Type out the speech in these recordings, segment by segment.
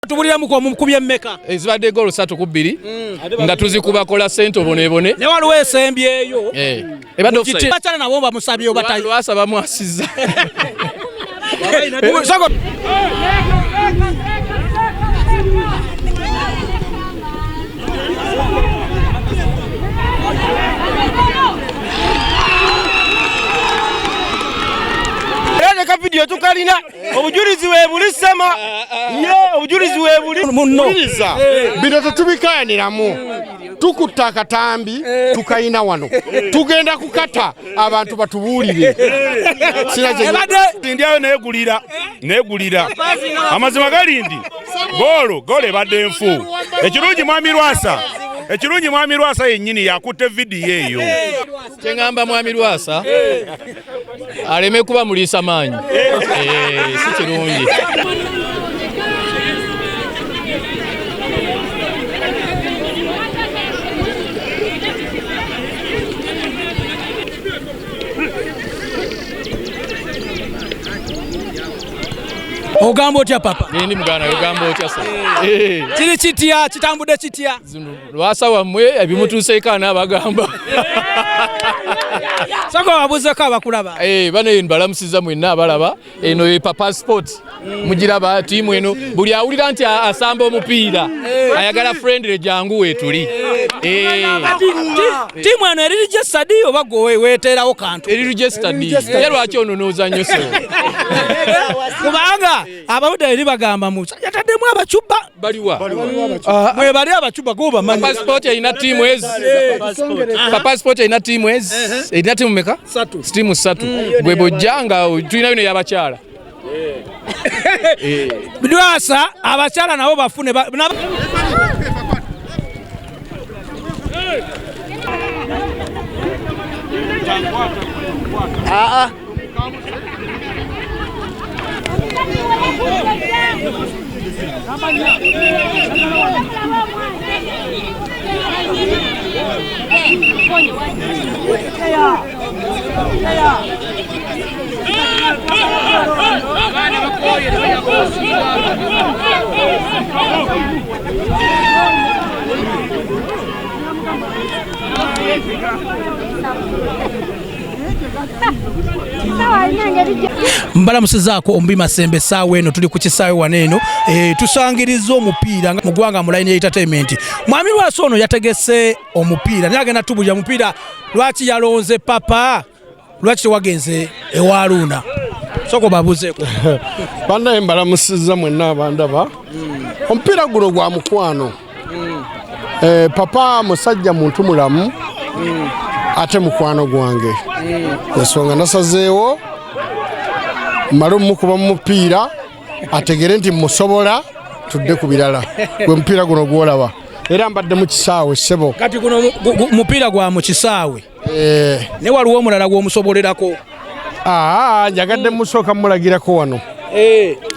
Tubuliramuko omukubye mmeka? Ezibadde goolo 3 ku 2 nga tuzikubakola sente obonebone. Ne waliwo esembyeyo. Eh, ebadde offside. Bakyala nabo bamusabye obatayo. Lwasa bamwasiza. Era ne ka vidiyo tukalina, obujulizi weebuli sema ye obujulizi weebuli. Munno. Wuliriza, bino tetubikayaniramu. Tukutta akatambi tukayina wano, tugenda kukata abantu batubuulire. Sina kye- Ebadde Ndyayo negulira negulira. Amazima gali ndi goolo goolo ebadde nfu. Ekirungi mwami Lwasa, ekirungi mwami Lwasa yennyini yakutte vidiyo eyo. Kyeŋŋamba mwami Lwasa aleme kuba muliisa maanyi. Eh, si kirungi. Ogamba otya, papa? Ndi muganda, ogamba otya se? Eh, Kiri kitya? Kitambudde kitya? Zino Lwasa wammwe ebimutuuseeko anaabagamba. Soko babuuzeko abakulaba. Eh, bano mbalamusiza mwenna abalaba. Eno ye Papa Sport, mugiraba tiimu eno. Buli awulira nti asamba omupiira ayagala friendly, jangu weetuli. Eh, Tiimu eno eri registered oba gwe weeteerawo kantu? Eri registered. Ye lwaki ononooza nnyo sebo? Kubanga abawudde eri bagamba mu yataddemu abacuba. Baliwa? Mwebali abacuba go bamanyi. Papa Sport erina tiimu ezi. Papa Sport erina tiimu ezi. Erina tiimu meka? Tiimu ssatu. Gwe bwojja nga tulina bino eyabakyala. Lwasa, abakyala nabo bafune Mbalamusizaako omubi Masembe. Essaawa eno tuli ku kisaawe wano eno, tusangiriza omupiira nga mu ggwanga mu line ya entertainment. Mwami Lwasa ono yategese omupiira, naye agenda tubulira mupiira lwaki yalonze papa, lwaki tewagenze ewa Luuna. Soko babuzeeko. Bannaye, mbalamusizza mwenna abandaba. Omupiira guno gwa mukwano. Papa musajja muntu mulamu ate mukwano gwange. Ensonga nasazeewo mmale omukuba mu mupiira ategere nti musobola, tudde ku birala. Gwe mupiira guno gwolaba, era mbadde mu kisaawe, ssebo. Kati guno mupiira gwa mu kisaawe? Eh, naye waliwo omulala gw'omusobolerako? Aa, njagadde musooka mulagirako wano.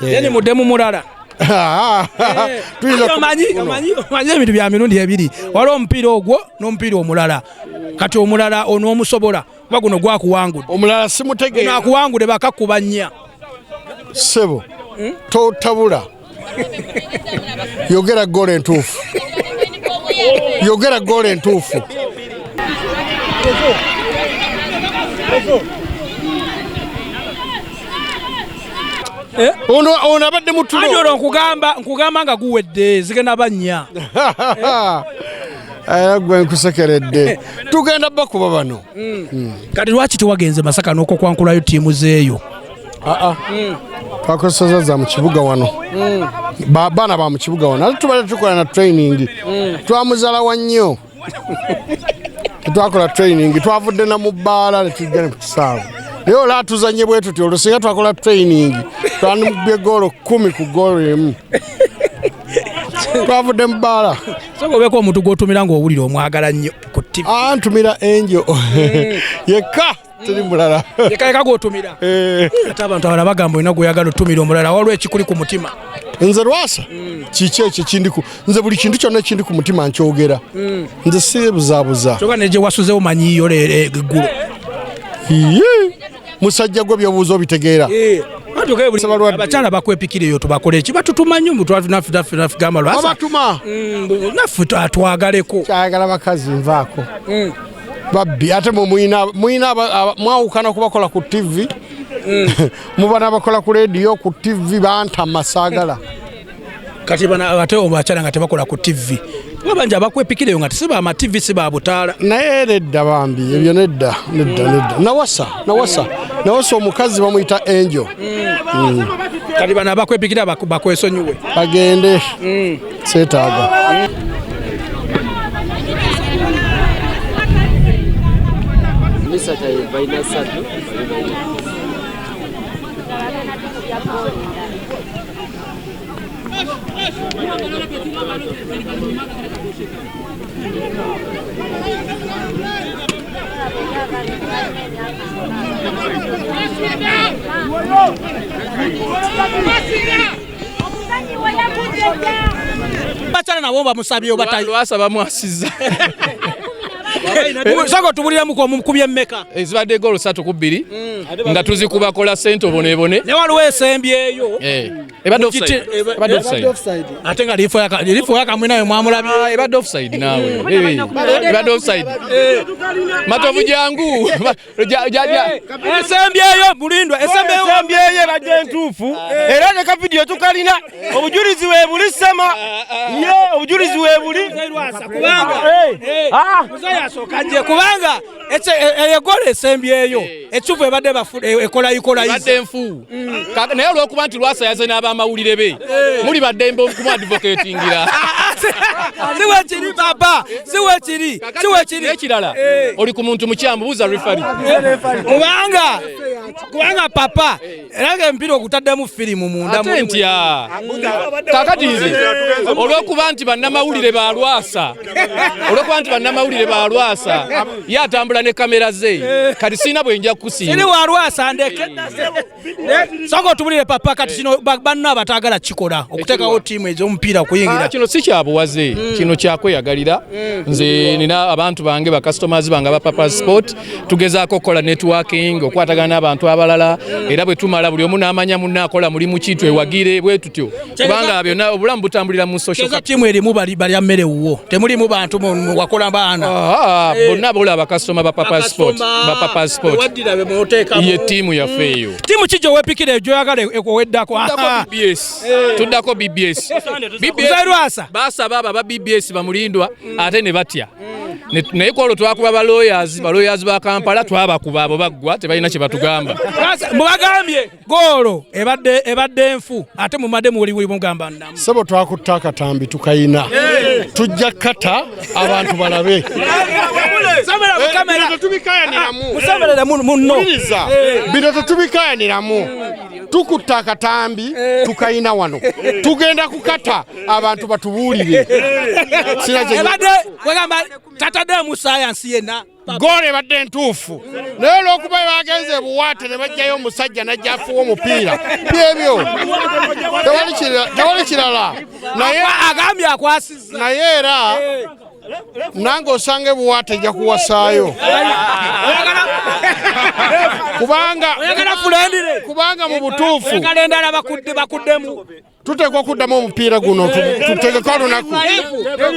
Then muddemu mulala. Aa, tuyinza Omanyi ebintu bya mirundi ebiri, waliwo omupiira ogwo n'omupiira omulala. Kati omulala onoomusobola kuba guno gwakuwangudde? Omulala simutegeera. Nakuwangudde bakakuba nnya. Ssebo, totabula, yogera goolo entuufu, yogera goolo entuufu. Ono abadde Anti mutulo. Olwo nkugamba nga guwedde zigenda bannya. Era gwe nkusekeredde, tugenda bakuba bano. Kati lwaki tewagenze Masaka n'okokwankulayo ttiimu zeeyo? Twakozesa za mu kibuga wano. Baana ba mu kibuga wano, ate tubadde tukola na training. Twamuzalawa nnyo, tetwakola training, twavudde na mu bbaala ne tujja ne ku kisaawe. Naye olaba tuzanye bwe tuti, olwo singa twakola training twandimukubye goolo 10 ku goolo 1. Twavudde mu bbaala. Soka obeeko omuntu gw'otumira ng'owulira omwagala nnyo ku ttivi. Ntumira Enjo yekka, teri mulala. Yekayeka gw'otumira? Eh. Ate abantu abalala bagamba olina gw'oyagala otumira omulala, waliwo ekikuli ku mutima. Nze Lwasa, kiki ekyo kindiku? Nze buli kintu kyonna ekindi ku mutima nkyogera, nze sibuzaabuza. Kyokka ne gye wasuzewo manyiyo leero eggulo. Iye, musajja gwe byobuuza obitegeera. Abakyala bakwepikira eyo tubakole ki? Batutuma nnyo mbu naffe gamba Lwasa. Babatuma. Naffe twagaleko. Kyayagala bakazi nvaako. Babbi ate mwe muyina mwawukana kubakola ku TV. Muba n'abakola ku radio, ku TV bantama saagala. Kati bana ate abakyala nga tebakola ku TV. Babanja abakwepikira eyo nga tesiba ama TV si ba butaala. Naye nedda bambi ebyo nedda nedda nedda. Nawasa nawasa nawasa omukazi bamuyita Angel. Kati bano abakwepikira bakwesonyiwe. Bagende. Seetaaga. Bakyala nabo bamusabye obatayi. Lwasa bamwasizza. Soko tubuliramuko omukubye mmeka? Ezibadde goolo 3-2 nga tuzikuba kola ssente obonebone. Ne waliwo esembyeyo. Ebadde offside. Ebadde offside. Ate nga lifo yaka nawe mwamulabye. Ebadde offside naawe. Ebadde offside. Matovu jangu. Esembyeyo mulindwa esembyeyo. Esembyeyo ebadde entuufu. Era ne ka video tukalina obujulizi we buli sema. Ye obujulizi we buli. Kubanga. Kubanga egola esembyeyo ekivu ebadde ekola ikola ebadde nfu. Naye olw'okuba nti Lwasa yaze n'abamawulire be muli baddembe okumu advocatingira. Si wekiri baba, si wekiri, si wekiri. Ekirala oli ku muntu mukyamu buuza referee. Kubanga papa era ng'emipiira ogutaddemu firimu munda. Ate ntya kakati nze olw'okuba nti bannamawulire ba Lwasa, olw'okuba nti bannamawulire ba Lwasa ye atambula ne kamera ze, kati sirina bwe nja kukusiima. Siri wa Lwasa ndeke. Soko otubulire papa kati kino banna abataagala kikola okuteekawo ttiimu ez'omupiira okuyingira. Kino si kyabuwaze, kino kyakweyagalira. Nze nina abantu bange ba customers bange aba Papa Sport, tugezaako okukola networking, okukwatagana n'abantu abalala, era bwe tumala buli omu n'amanya munne akola mulimu ki twewagire bwe tutyo, kubanga byonna obulamu butambulira mu social capital. Ttiimu erimu balya mmere wuwo, temulimu bantu wakola baana. Bonna bolaba bakasitoma ba Papa Sport, ba Papa Sport ye ttiimu yaffe eyo. Ttiimu ki gy'owepikira gy'oyagala ekoweddako? Tuddako BBS. Lwasa basaba abo aba BBS bamulindwa ate ne batya. Naye kwolwo twakuba ba lawyers, ba lawyers ba Kampala twabakuba abo baggwa tebalina kye batugamba. Mubagambye goolo ebadde enfu ate mumadde muwuliwuli mugamba nnamu. Ssebo twakutta akatambi tukayina. Tujja kata abantu balabe. Bino tetubikayaniramu. Tukutta akatambi tukayina wano. Tugenda kukata abantu batubuulire. Ebadde wegamba tataddemu sayansi yenna. Goolo ebadde ntuufu. Naye olw'okuba bagenze buwaate ne bajjayo omusajja n'ajja afuwa omupiira. Byebyo. Tewali kirala. Naye agambye akwasizza. Naye era nange osanga buwaate ejja kuwasaayo. Kubanga mu butuufu tuteekwa kuddamu omupiira guno tutegeke olunaku.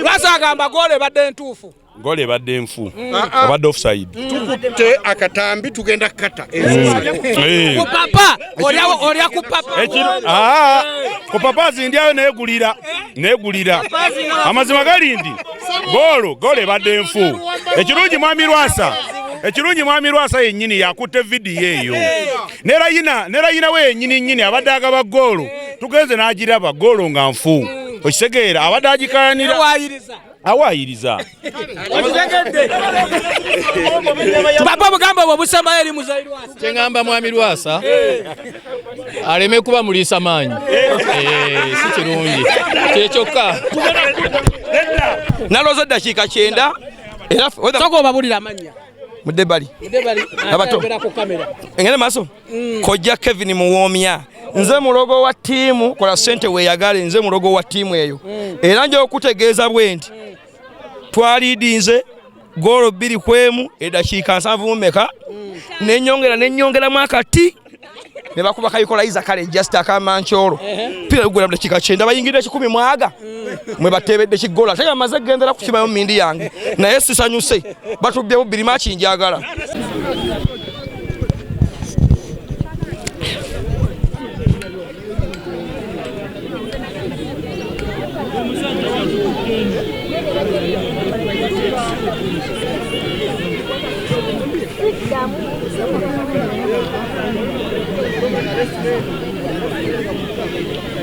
Lwasa agamba goolo ebadde ntuufu. Goolo ebadde enfu, ebadde offside. Tukutte akatambi tugenda kukata. Ku papa, olya ku papa. Ku papa zindyayo neegulira, neegulira. Amazima gali ndi goolo ebadde enfu. Ekirungi mwami Lwasa, ekirungi mwami Lwasa yennyini yakutte vidiyo eyo. Ne Rayina we yennyini nnyini abadde agaba goolo, tugenze n'agiraba goolo nga nfu. Okitegeera abadde agikayanira. Awayiriza. Papa bugamba bwe busema eri Muzeeyi Lwasa. Kyengamba mwami Lwasa aleme kuba muliisa maanyi. Si kirungi. Kyekyokka. Nalooza eddakiika 90 era soko obabulira amannya. Mudebali. Abato. Engene maaso. Kojja Kevin Muwoomya. Nze mulogo wa ttiimu kola ssente weeyagale, nze mulogo wa ttiimu eyo. Era nja okutegeeza bwe nti twalidinze goolo 2-1 eddakiika 74 nenyongeramu akati Ne bakuba kayikolayiza kale just akamankyolo pira gugula mu dakiika 90 bayingirira 10 mwaga mwe batebedde kigola ate nga maze gendera kukimayo mu mindi yange naye sisanyuse batubbye bubiri maki njagala.